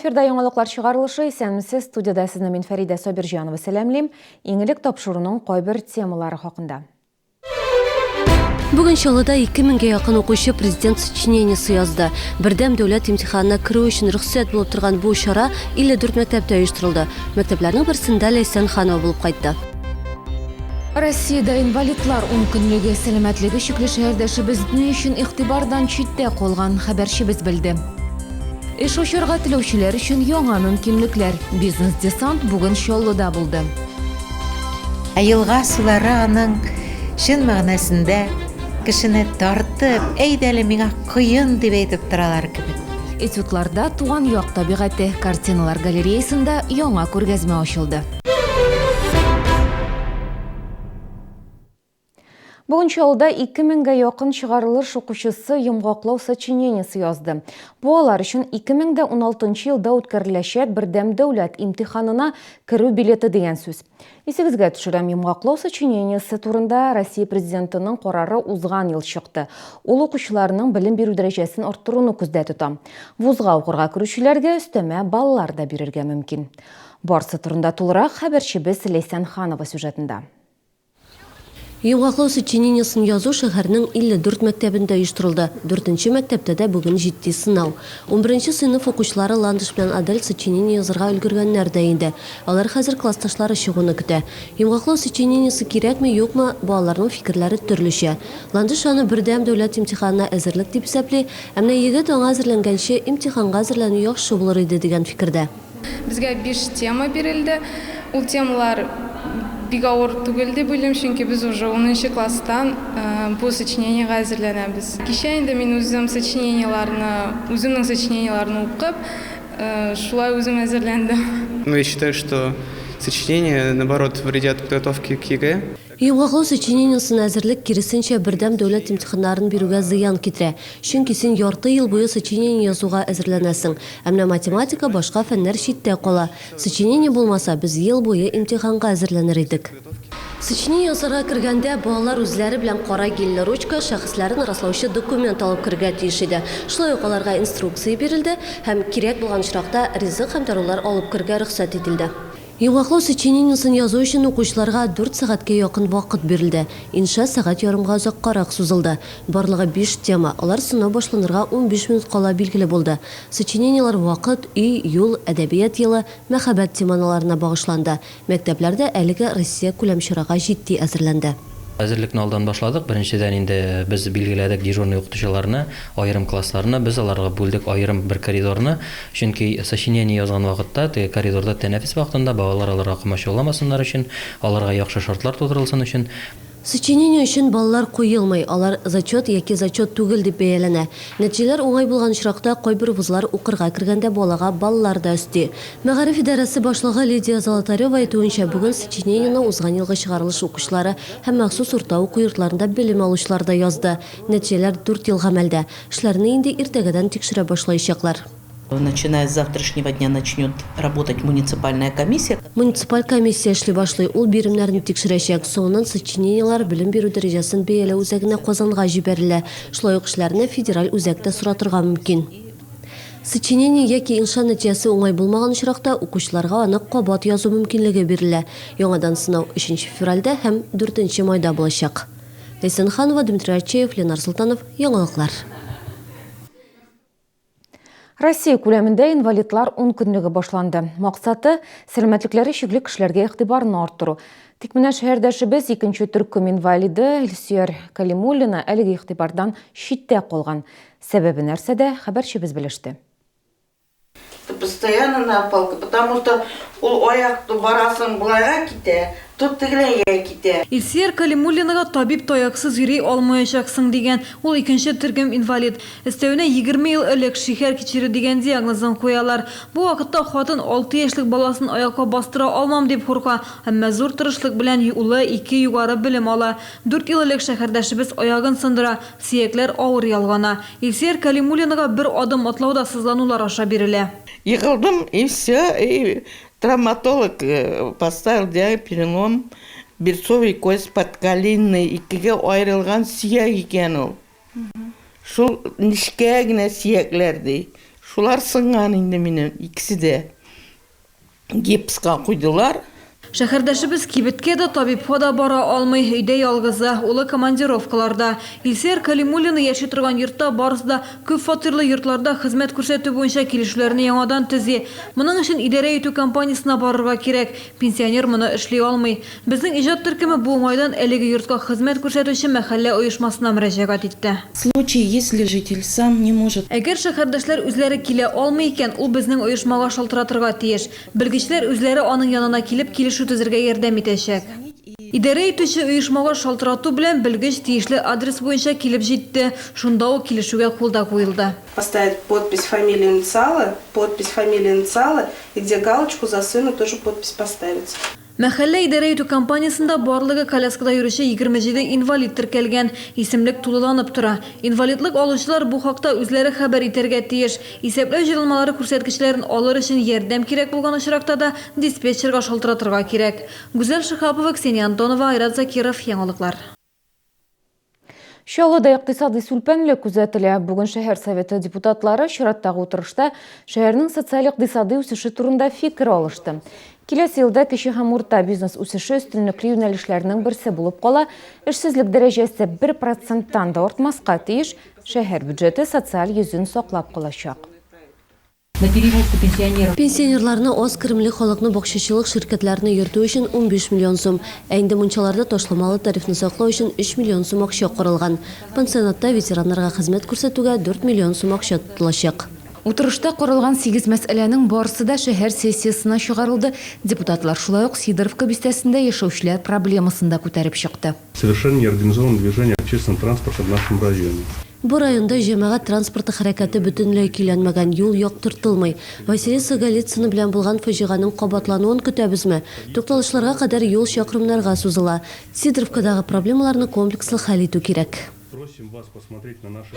Эфирда яңалыклар чыгарылышы. Исәнмесез, студиядә сезне мин Фәридә Сабирҗанова сәламлим. Иң элек тапшыруның кайбер темалары хакында. Бүген Чаллыда 2000 гә якын укучы президент сочинениесе язды. Бердәм дәүләт имтиханына керү өчен рөхсәт булып торган бу чара 54 мәктәптә оештырылды. Мәктәпләрнең берсендә Ләйсән Ханова булып кайтты. Россиядә инвалидлар ункөнлеге, сәламәтлеге чикле шәһәрдәшебез ни өчен игътибардан читтә калган, хәбәрчебез белде. Эш ачарга теләүчеләр өчен яңа мөмкинлекләр. Бизнес-десант бүген Чаллыда булды. Ә елга сулары аның чын мәгънәсендә кешене тартып, әйдә әле миңа коен дип әйтеп торалар кебек. Этюдларда туган як табигате, картиналар галереясында яңа күргәзмә ачылды. Бүген Чаллыда 2000 гә якын чыгарылыш укучысы йомгаклау сочинениесе язды. Бу алар өчен 2016 елда үткәреләчәк бердәм дәүләт имтиханына керү билеты дигән сүз. Исегезгә төшерәм, йомгаклау сочинениесе турында Россия Президентының карары узган ел чыкты. Ул укучыларның белем бирү дәрәҗәсен арттыруны күздә тота. Вузга укырга керүчеләргә өстәмә баллар да бирергә мөмкин. Барсы турында тулырак хәбәрчебез Ләйсән Ханова сюжетында. Йомгаклау сочинениесен язу шәһәрнең 54 мәктәбендә оештырылды. Дүртенче мәктәптә дә бүген җитди сынау. Унберенче сыйныф укучылары Ландыш белән Адель сочинение язарга өлгергәннәр дә инде. Алар хәзер классташлары чыгуны көтә. Йомгаклау сочинениесе кирәкме, юкмы, балаларның фикерләре төрлечә. Ландыш аны бердәм дәүләт имтиханына әзерлек дип исәпли, ә менә егет аңа әзерләнгәнче имтиханга әзерләнү яхшы булыр иде дигән фикердә. Безгә биш тема бирелде. Ул темалар бик авыр түгел дип уйлыйм, чөнки без уже унынчы класстан бу сочинениегә әзерләнәбез. Кичә инде мин үзем сочинениеләрне, үземнең сочинениеләрне укып, шулай үзем әзерләндем. Ну, я считаю, что сочинения, наоборот, вредят подготовке к ЕГЭ. Йомгаклау сочинениесен әзерлек, киресенчә, бердәм дәүләт имтиханнарын бирүгә зыян китерә. Чөнки син ярты ел буе сочинение язуга әзерләнәсең. Ә менә математика, башка фәннәр читтә кала. Сочинение булмаса, без ел буе имтиханга әзерләнер идек. Сочинение язарга кергәндә, балалар үзләре белән кара гельле ручка, шәхесләрен раслаучы документ алып керергә тиеш иде. Шулай ук аларга инструкция бирелде һәм, кирәк булган очракта, ризык һәм дарулар алып керергә рөхсәт ителде. Йомгаклау сочинениесен язу өчен укучыларга дүрт сәгатькә якын вакыт бирелде. Инша сәгать ярымга озаккарак сузылды. Барлыгы биш тема, алар сынау башланырга 15 минут кала билгеле булды. Сочинениеләр вакыт, өй, юл, әдәбият елы, мәхәббәт теманаларына багышланды. Мәктәпләр дә әлеге Россиякүләм чарага җитди әзерләнде. Әзерлекне алдан башладык. Беренчедән инде без билгеләдек дежурный укытучыларны, аерым классларны. Без аларга бүлдек аерым бер коридорны. Чөнки сочинение язган вакытта, теге коридорда тәнәфес вакытында балалар аларга комачауламасыннар өчен, аларга яхшы шартлар тудырылсын өчен. Сочинение өчен баллар куелмый, алар зачет яки зачет түгел дип бәяләнә. Нәтиҗәләр уңай булган очракта, кайбер вузлар укырга кергәндә балага баллар да өсти. Мәгариф идарәсе башлыгы Лидия Золотарева әйтүенчә, бүген сочинениене узган елгы чыгарылыш укучылары һәм махсус урта уку йортларында белем алучылар да язды. Нәтиҗәләр дүрт ел гамәлдә. Эшләрне инде иртәгәдән тикшерә башлаячаклар. Начиная с завтрашнего дня начнет работать муниципальная комиссия. Муниципаль комиссия эшли башлый, ул биремнәрне тикшерәчәк. Соңыннан сочинениеләр белем бирү дәрәҗәсен бәяләү үзәгенә Казанга җибәрелә. Шулай ук эшләрне федераль үзәк тә соратырга мөмкин. Сочинение яки инша нәтиҗәсе уңай булмаган очракта, укучыларга аны кабат язу мөмкинлеге бирелә. Яңадан сынау өченче февральдә һәм дүртенче майда булачак. Ләйсән Ханова, Дмитрий Арчеев, Ленар Солтанов, Яңалыклар. Россия күләмендә инвалидлар ункөнлеге башланды. Максаты, сәламәтлекләре чикле кешеләргә игътибарны арттыру. Тик менә шәһәрдәшебез икенче төркем инвалиды Илсөяр Калимуллина әлеге игътибардан читтә калган. Сәбәбе нәрсәдә, хәбәрчебез белеште. Постоянно на палка, потому что ул аяк барасың болайга китә, то тегеләйгә китә. Илсөяр Кәлимуллинага табиб таяксыз йөри алмаячаксың дигән. Ул икенче төркем инвалид. Өстәвенә 20 ел элек шикәр чире дигән диагнозын куялар. Бу вакытта хатын алты яшьлек баласын аякка бастыра алмам дип курка. Әмма зур тырышлык белән улы ике югары белем ала. Дүрт ел элек шәһәрдәшебез аягын сындыра, сөякләр авыр ялгана. Илсөяр Кәлимуллинага бер адым атлау да сызланулар аша бирелә. Егылдым и все, и травматолог поставил диагноз перелом берцовой кость подколенной, икегә аерылган сөяк икән ул. Шул нечкә генә сөякләр ди. Шулар сынган инде минем, икесе дә. Гипска куйдылар. Шәһәрдәшебез кибеткә дә, табибка да бара алмый, өйдә ялгызы, улы командировкаларда. Илсөяр Кәлимуллина яши торган йортта барысы да күпфатирлы йортларда хезмәт күрсәтү буенча килешүләрне яңадан төзи. Моның өчен идарә итү компаниясенә барырга кирәк. Пенсионер моны эшли алмый. Безнең иҗат төркеме бу уңайдан әлеге йортка хезмәт күрсәтүче мәхәллә оешмасына мөрәҗәгать итте. В случае, если житель сам не может. Әгәр шәһәрдәшләр үзләре килә алмый икән, ул безнең оешмага шалтыратырга тиеш. Белгечләр үзләре аның янына килеп, килешү төзергә ярдәм итәчәк. Идарә итүче оешмага шалтырату белән белгеч тиешле адрес буенча килеп җитте. Шунда ук килешүгә кул да куелды. Поставить подпись, фамилию, инициалы, подпись, фамилия, инициалы и где галочку за сына тоже подпись поставить. Мәхәллә идарә итү компаниясендә барлыгы коляскада йөрүче 27 инвалид теркәлгән. Исемлек тулыланып тора. Инвалидлык алучылар бу хакта үзләре хәбәр итәргә тиеш. Исәпләү җайланмалары күрсәткечләрен алыр өчен ярдәм кирәк булган очракта да диспетчерга шалтыратырга кирәк. Гүзәл Шиһапова, Ксения Антонова, Айрат Закиров, Яңалыклар. Чаллыда икътисадый сүлпәнлек күзәтелә. Бүген шәһәр советы депутатлары чираттагы утырышта шәһәрнең социаль-икътисадый үсеше турында фикер алышты. Киләсе елда кече һәм урта бизнес үсеше өстенлекле юнәлешләрнең берсе булып кала. Эшсезлек дәрәҗәсе бер проценттан да артмаска тиеш. Шәһәр бюджеты социаль йөзен саклап калачак. На перевозку пенсионеров. Пенсионерларны, аз керемле халыкны бакчачылык ширкәтләренә йөртү өчен 15 миллион сум, ә инде мунчаларда ташламалы тарифны саклау өчен 3 миллион сум акча каралган. Пансионатта ветераннарга хезмәт күрсәтүгә 4 миллион сум акча тотылачак. Утырышта каралган сигез мәсьәләнең барысы да шәһәр сессиясенә чыгарылды. Депутатлар шулай ук Сидоровка бистәсендә яшәүчеләр проблемасын да күтәреп чыкты. Совершенно не организовано движение общественного транспорта в нашем районе. Бу районда җәмәгать транспорты хәрәкәте бөтенләй көйләнмәгән, юл яктыртылмый. Василиса Голицына белән булган фаҗиганең кабатлануын көтәбезме? Тукталышларга кадәр юл чакрымнарга сузыла. Сидоровкадагы проблемаларны комплекслы хәл итү кирәк. Просим вас посмотреть на наши.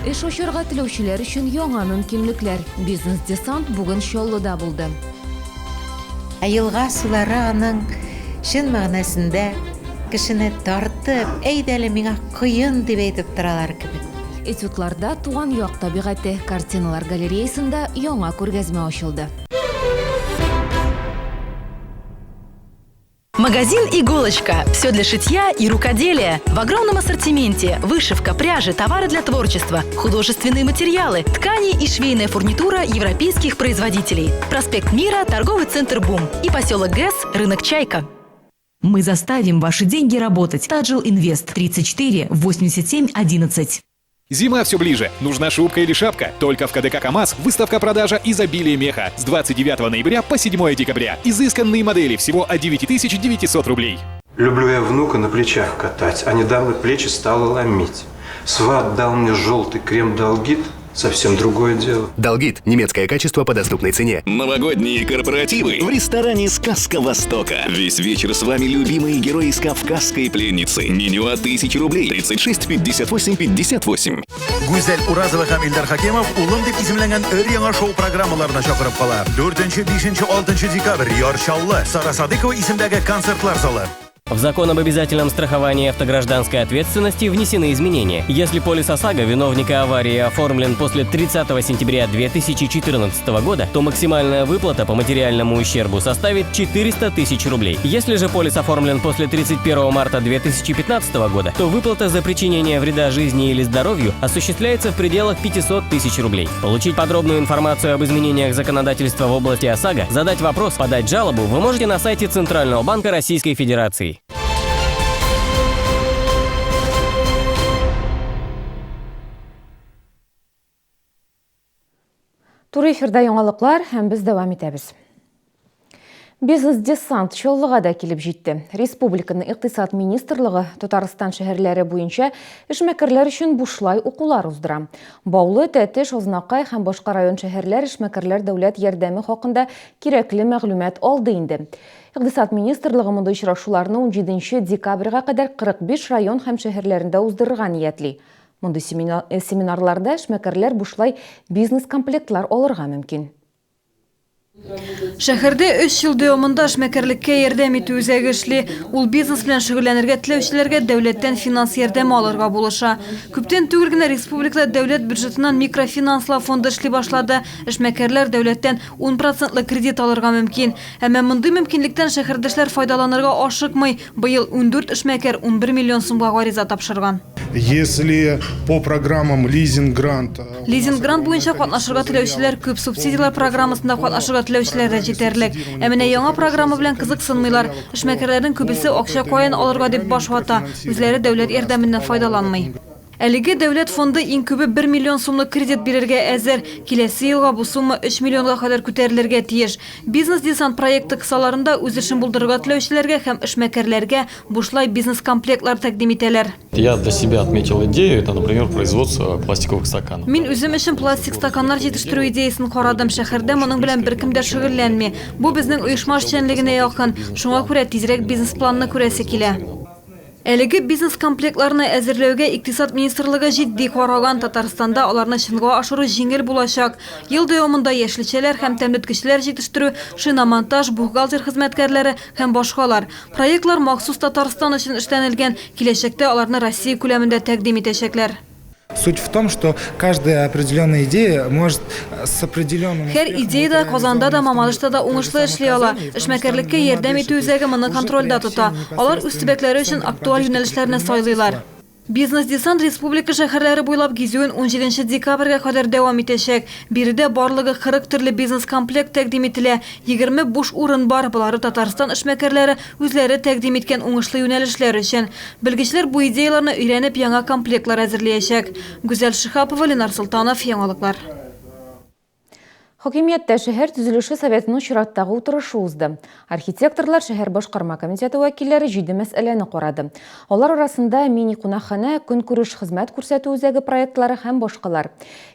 Эш ачарга теләүчеләр өчен яңа мөмкинлекләр. Бизнес-десант бүген Чаллыда булды. Ә елга сулары аның чын мәгънәсендә кешене тартып, әйдә әле миңа коен дип әйтеп торалар кебек. Этюдларда туган як табигате, картиналар галереясында яңа күргәзмә ачылды. Магазин «Иголочка». Все для шитья и рукоделия. В огромном ассортименте вышивка, пряжи, товары для творчества, художественные материалы, ткани и швейная фурнитура европейских производителей. Проспект Мира, торговый центр «Бум» и поселок ГЭС, рынок «Чайка». Мы заставим ваши деньги работать. Таджил Инвест 34 87 11. Зима все ближе. Нужна шубка или шапка? Только в КДК КАМАЗ выставка-продажа изобилие меха с 29 ноября по 7 декабря. Изысканные модели всего от 9900 рублей. Люблю я внука на плечах катать, а недавно плечи стало ломить. Сват дал мне желтый крем Долгит, совсем другое дело. Долгит – немецкое качество по доступной цене. Новогодние корпоративы в ресторане «Сказка Востока». Весь вечер с вами любимые герои из «Кавказской пленницы». Меню от 1000 рублей. 36 58 58. Гүзәл Уразова һәм Илдар Хакимов Улым дип исемләнгән өр-яңа шоу программаларына чакырып кала. 4, 5, 6 декабрь Яр Чаллы, Сара Садыкова исемдәге концертлар залы. В закон об обязательном страховании автогражданской ответственности внесены изменения. Если полис ОСАГО виновника аварии оформлен после 30 сентября 2014 года, то максимальная выплата по материальному ущербу составит 400 тысяч рублей. Если же полис оформлен после 31 марта 2015 года, то выплата за причинение вреда жизни или здоровью осуществляется в пределах 500 тысяч рублей. Получить подробную информацию об изменениях законодательства в области ОСАГО, задать вопрос, подать жалобу вы можете на сайте Центрального банка Российской Федерации. Туры эфирда яңалыклар һәм без дәвам итәбез. Бизнес-десант Чаллыга да килеп җитте. Республиканың икътисад министрлыгы Татарстан шәһәрләре буенча эшмәкәрләр өчен бушлай укулар уздыра. Баулы, Тәтеш, Азнакай һәм башка район шәһәрләр эшмәкәрләр дәүләт ярдәме хакында кирәкле мәгълүмат алды инде. Икътисад министрлыгы мондый очрашуларны 17 декабрьгә кадәр 45 район һәм шәһәрләрендә уздырырга ниятли. Мондый семинарларда эшмәкәрләр бушлай бизнес-комплектлар алырга мөмкин. Шәһәрдә өч ел дәвамында эшмәкәрлеккә ярдәм итү үзәге эшли. Ул бизнес белән шөгыльләнергә теләүчеләргә дәүләттән финанс ярдәме алырга булыша. Күптән түгел генә республикада дәүләт бюджетыннан микрофинанслау фонды эшли башлады. Эшмәкәрләр дәүләттән ун процентлы кредит алырга мөмкин. Әмма мондый мөмкинлектән шәһәрдәшләр файдаланырга ашыкмый. Быел 14 эшмәкәр 11 миллион сумга гариза тапшырган. Если по программам лизинг-грант. Лизинг-грант буенча катнашырга теләүчеләр күп, субсидияләр программасында катнашырга теләүчеләр дә җитәрлек. Ә менә яңа программа белән кызыксынмыйлар. Эшмәкәрләрнең күбесе акча каян алырга дип баш вата, үзләре дәүләт ярдәменнән файдаланмый. Әлеге дәүләт фонды иң күбе бер миллион сумлык кредит бирергә әзер. Киләсе елга бу сумма өч миллионга кадәр күтәрелергә тиеш. Бизнес-десант проекты кысаларында үз эшен булдырырга теләүчеләргә һәм эшмәкәрләргә бушлай бизнес-комплектлар тәкъдим итәләр. Я для себя отметил идею, это, например, производство пластиковых стаканов. Мин үзем өчен пластик стаканнар җитештерү идеясен карадым. Шәһәрдә моның белән беркем дә шөгыльләнми. Бу безнең оешма эшчәнлегенә якын. Шуңа күрә тизрәк бизнес-планны күрәсе килә. Әлеге бизнес-комплектларны әзерләүгә Икътисад министрлыгы җитди караган. Татарстанда аларны чынга ашыру җиңел булачак. Ел дәвамында яшелчәләр һәм тәмлеткечләр җитештерү, шиномонтаж, бухгалтер хезмәткәрләре һәм башкалар. Проектлар махсус Татарстан өчен эшләнелгән, киләчәктә аларны Россия күләмендә тәкъдим итәчәкләр. Суть в том, что каждая определенная идея может с определенным Һәр идея дә Казанда да, Мамадышта да уңышлы эшли ала. Эшмәкәрлеккә ярдәм итү үзәге моны контрольдә тота. Алар үз төбәкләре өчен актуаль юнәлешләрне сайлыйлар. Бизнес-десант республика шәһәрләре буйлап гизүен унҗиденче декабрьгә кадәр дәвам итәчәк. Биредә барлыгы 40 төрле бизнес-комплект тәкъдим ителә. 20 буш урын бар, болары Татарстан эшмәкәрләре үзләре тәкъдим иткән уңышлы юнәлешләр өчен. Белгечләр бу идеяләрне өйрәнеп, яңа комплектлар әзерлиячәк. Гүзәл Шиһапова, Ленар Солтанов, Яңалыклар. Хакимияттә шәһәр төзелеше советының чираттагы утырышы узды. Архитекторлар, шәһәр башкарма комитеты вәкилләре җиде мәсьәләне карады. Алар арасында мини-кунакханә, көнкүреш хезмәт күрсәтү үзәге проектлары һәм башкалар.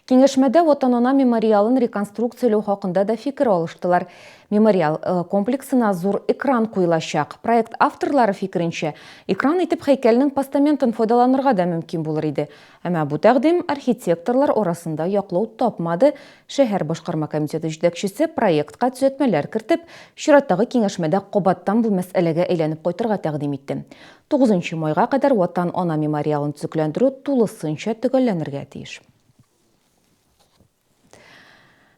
Киңәшмәдә Ватан-Ана мемориалын реконструкцияләү хакында да фикер алыштылар. Мемориал комплексына зур экран куелачак. Проект авторлары фикеренчә, экран итеп һәйкәлнең постаментын файдаланырга да мөмкин булыр иде. Әмма бу тәкъдим архитекторлар арасында яклау тапмады, шәһәр башкарма комитеты җитәкчесе проектка төзәтмәләр кертеп, чираттагы киңәшмәдә кабаттан бу мәсьәләгә әйләнеп кайтырга тәкъдим итте. Тугызынчы майга кадәр Ватан-Ана мемориалын төзекләндерү тулысынча төгәлләнергә тиеш.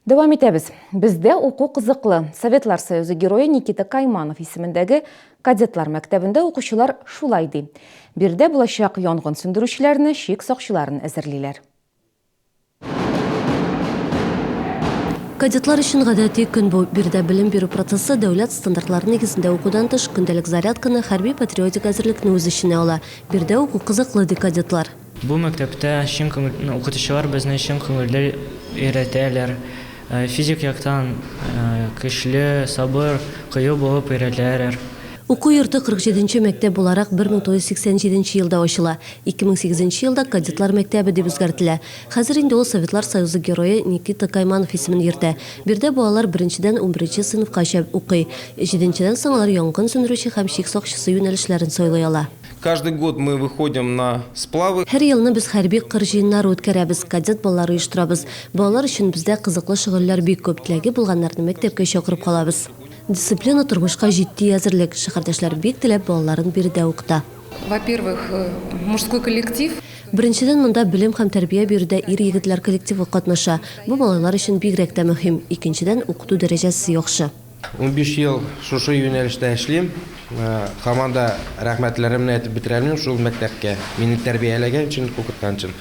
Дәвам итәбез. Бездә уку кызыклы. Советлар Союзы герое Никита Кайманов исемендәге кадетлар мәктәбендә укучылар шулай ди. Биредә булачак янгын сүндерүчеләрне, чик сакчыларын әзерлиләр. Кадетлар өчен гадәти көн бу. Биредә белем бирү процессы дәүләт стандартлары нигезендә укудан тыш, көндәлек зарядканы, хәрби-патриотик әзерлекне үз эченә ала. Биредә уку кызыклы, ди кадетлар. Бу мәктәптә чын күңел, укытучылар безне чын күңелдән өйрәтәләр. Физик яктан көчле, сабыр, кыю булып өйрәтәләр. Уку йорты 47 нче мәктәп буларак 1987 нче елда ачыла, 2008 нче елда кадетлар мәктәбе дип үзгәртелә. Хәзер инде ул Советлар Союзы Герое Никита Кайманов исемен йөртә. Биредә балалар беренчедән унберенче сыйныфкача укый. Җиденчедән соң алар янгын сүндерүче һәм чик сакчысы юнәлешләрен сайлый ала. Каждый год мы выходим на сплавы. Һәр елны без хәрби кыр җыеннары үткәрәбез, кадет баллары оештырабыз. Балалар өчен бездә кызыклы шөгыльләр бик күп, теләге булганнарны мәктәпкә чакырып калабыз. Дисциплина, тормышка җитди әзерлек. Шәһәрдәшләр бик теләп балаларын биредә укыта. Во-первых, мужской коллектив. Беренчедән, монда белем һәм тәрбия бирүдә ир-егетләр коллективы катнаша. Бу малайлар өчен бигрәк тә мөһим. Икенчедән, укыту дәрәҗәсе яхшы. 15 ел шушы юнәлештә эшлим. Һаман да рәхмәтләремне әйтеп бетерә алмыйм шул мәктәпкә, мине тәрбияләгән өчен, укыткан өчен.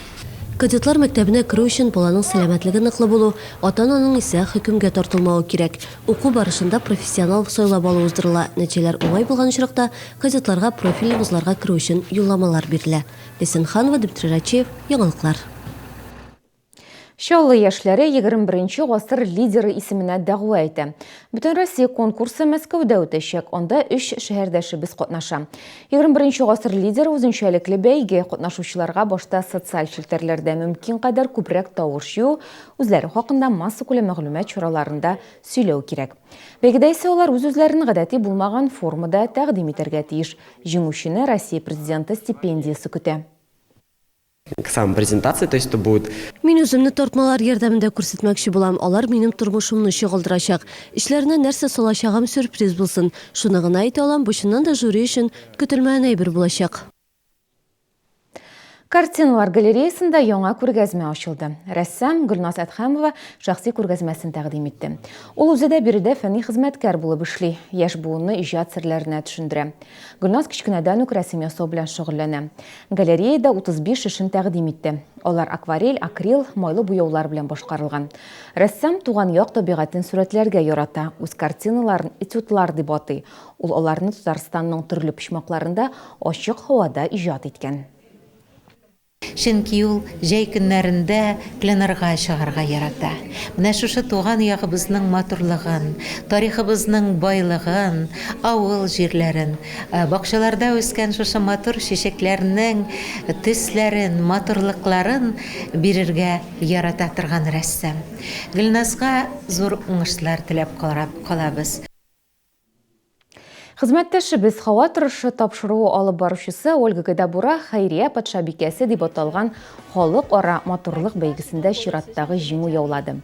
Кадетлар мәктәбенә керү өчен баланың сәламәтлеге ныклы булу, ата-ананың исә хөкемгә тартылмавы кирәк. Уку барышында профессионал сайлап алу уздырыла, нәтиҗәләр уңай булган очракта, кадетларга профильле вузларга керү өчен юлламалар бирелә. Ләйсән Ханова, Дмитрий Рачеев, Яңалыклар. Чаллы яшьләре 21 гасыр лидеры исеменә дәгъва итә. Бөтенроссия конкурсы Мәскәүдә үтәчәк, анда өч шәһәрдәшебез катнаша. 21 гасыр лидеры үзенчәлекле бәйге, катнашучыларга башта социаль челтәрләрдә мөмкин кадәр күбрәк тавыш җыю, үзләре хакында массакүләм мәгълүмат чараларында сөйләү кирәк. Бәйгедә исә алар үз-үзләрен гадәти булмаган формада тәкъдим итәргә тиеш. Җиңүчене Россия Президенты стипендиясе көтә. К самой презентации, то есть это будет Мин үземне тартмалар ярдәмендә күрсәтмәкче булам, алар минем тормышымны чагылдырачак. Эчләренә нәрсә салачагым сюрприз булсын. Шуны гына әйтә алам, бу чыннан да жюри өчен көтелмәгән әйбер булачак. Картиналар галереясында яңа күргәзмә ачылды. Рәссам Гөлназ Әдһәмова шәхси күргәзмәсен тәкъдим итте. Ул үзе дә биредә фәнни хезмәткәр булып эшли, яшь буынны иҗат серләренә төшендерә. Гөлназ кечкенәдән үк рәсем ясау белән шөгыльләнә. Галереяда 35 эшен тәкъдим итте. Алар акварель, акрил, майлы буяулар белән башкарылган. Рәссам туган як табигатен сурәтләргә ярата, үз картиналарын этюдлар дип атый. Ул аларны Татарстанның төрле почмакларында ачык һавада иҗат иткән. Чөнки ул җәй көннәрендә пленэрга чыгарга ярата. Менә шушы туган ягыбызның матурлыгын, тарихыбызның байлыгын, авыл җирләрен, бакчаларда үскән шушы матур чәчәкләрнең төсләрен, матурлыкларын бирергә ярата торган рәссам. Гөлназга зур уңышлар теләп калабыз. Хезмәттәшебез, һава торышы тапшыруы алып баручысы Ольга Гайдабура Хәйрия патшабикәсе дип аталган халыкара матурлык бәйгесендә чираттагы җиңү яулады.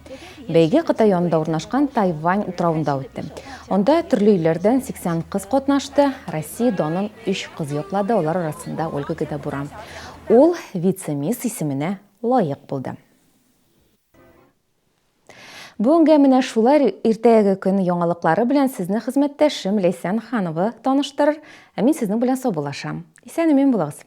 Бәйге Кытай янында урнашкан Тайвань утравында үтте. Анда төрле илләрдән 80 кыз катнашты. Россия данын өч кыз яклады, алар арасында Ольга Гайдабура. Ул вице-мисс исеменә лаек булды. Бүгенгә менә шулар иртәге көн яңалыклары белән сезне хезмәттәшем Ләйсән Ханова таныштырыр, ә мин сезнең белән саубуллашам. Исән-имин булыгыз.